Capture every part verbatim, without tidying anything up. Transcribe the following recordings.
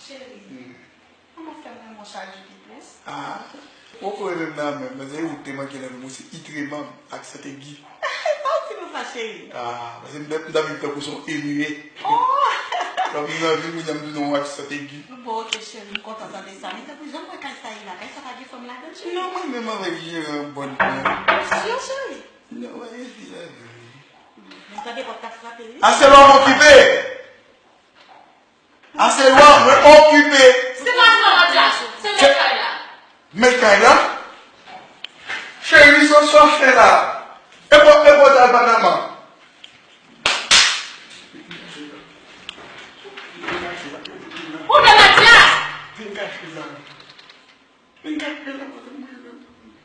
Cheri, hmm, kòman fè m renmen w chak jou pi plis? Ah, ou poko renmen m nan menm, paske ou te manke nan menm, ou se i trè manm, aksan egi. Pa di nou sa, cheri. Ah, paske m t ap, m t ap viv tankou se yon Emirè. Oh! Lè m nan vi, m di nou aksan egi. Bon, ok, cheri, m kontan tande sa. Men tankou jan m wè kay sa ye la, kay sa pa gen fanm ladan, cheri? Non, mwen menm avèk jeran bòn pwen. Ou si, cheri? Non, mwen rete avè l. M tande pòt la frape, wi. Ase lò m okipe! Ase lwa mwen okipe. Se pa sa, Matyas. Se mèt kay la. Mèt kay la? Cheri, sa w ap fè la? E bò, e bò w t al Panama? Ou fè Matyas? Vin kache la. Vin kache la, kote mwen ye la.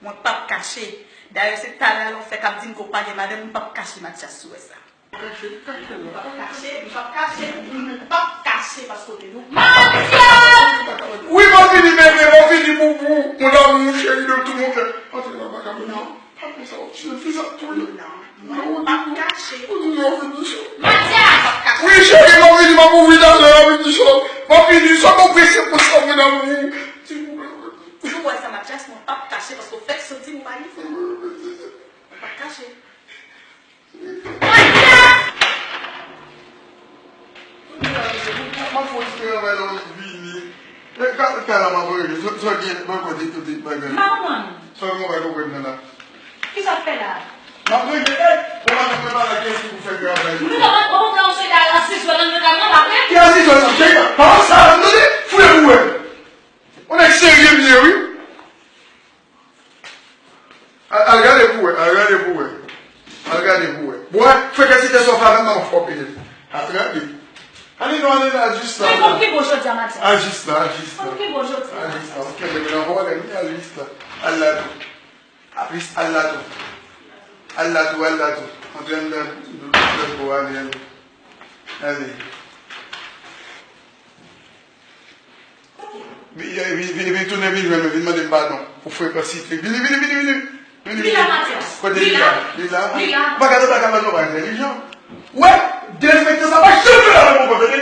Mwen p ap kache. Dayè, se talè a lè w fèk ap di m ke w pa gen madanm, m p ap kache, Matyas, si w wè sa. Kache, kache la. M p ap kache, m p ap kache, m p ap kache paske w te nou. Matyas! Wi, mwen vini, bebe, mwen vini, boubou. Mon amour, chéri de tout mon cœur. Antre la, baka, bebe. Non. Pa fè sa, w ti fi sa tou ye. Non, non, mwen p ap kache. Ou di non, vini sa. Matyas! Wi, cheri, mwen vini, mwen vini talè, mwen vini sa. Mwen vini sa, mwen prese pou sa, mon amour. Ti boubou. Ou wè sa, Matyas, mwen p ap kache paske w fèk soti, mwen pa gen fanm. Mwen p ap kache. Matyas! Kounye a, mesye, m ap fè yon ti travay la, w vini. E ka, ka la, m ap regle. Sa, sa gen, ban kote tout bagay. M pa konprann. Sa gen, w pa konprann nan la. Ki sa w fè la? M ap regle, e, bon, madanm mwen pa la, kiyès ki pou fè travay? Ou konprann, ou konprann, se la, la, se jwè nan mwen, la, non, pa vre? Ki asistans sa, cheri? Pa sa, m tande, fouye pou wè. On nèg serye m ye, wi. Al, al gade pou wè, al gade pou wè. Al gade pou wè. Bon, frekansite sa w fè avè m nan, m ap fè w peye l. Al gade. Ale non, ale la, jis la. Mwen konn ki bon jodi a, Matyas. Al jis la, al jis la. Konn ki bon jodi a. Al jis la. Ou kenbe m nan vòlè, wi, al jis la. Al la tou. Al jis, al la tou. Al la tou, al la tou. Antre anndan, lòt bò, ale, ale. Ale. Vin, vin, vin, vin tounen, vin jwenn mwen, vin mande m padon pou frekansite. Vini, vini, vini, vini. Vini, vini. Li la, Matyas. Kote li la? Li la? Li la. Ou pa gade, ou pa gade, non, pa entèlijan. Wè, derespektan sa pa janm fè avèk mwen, tande?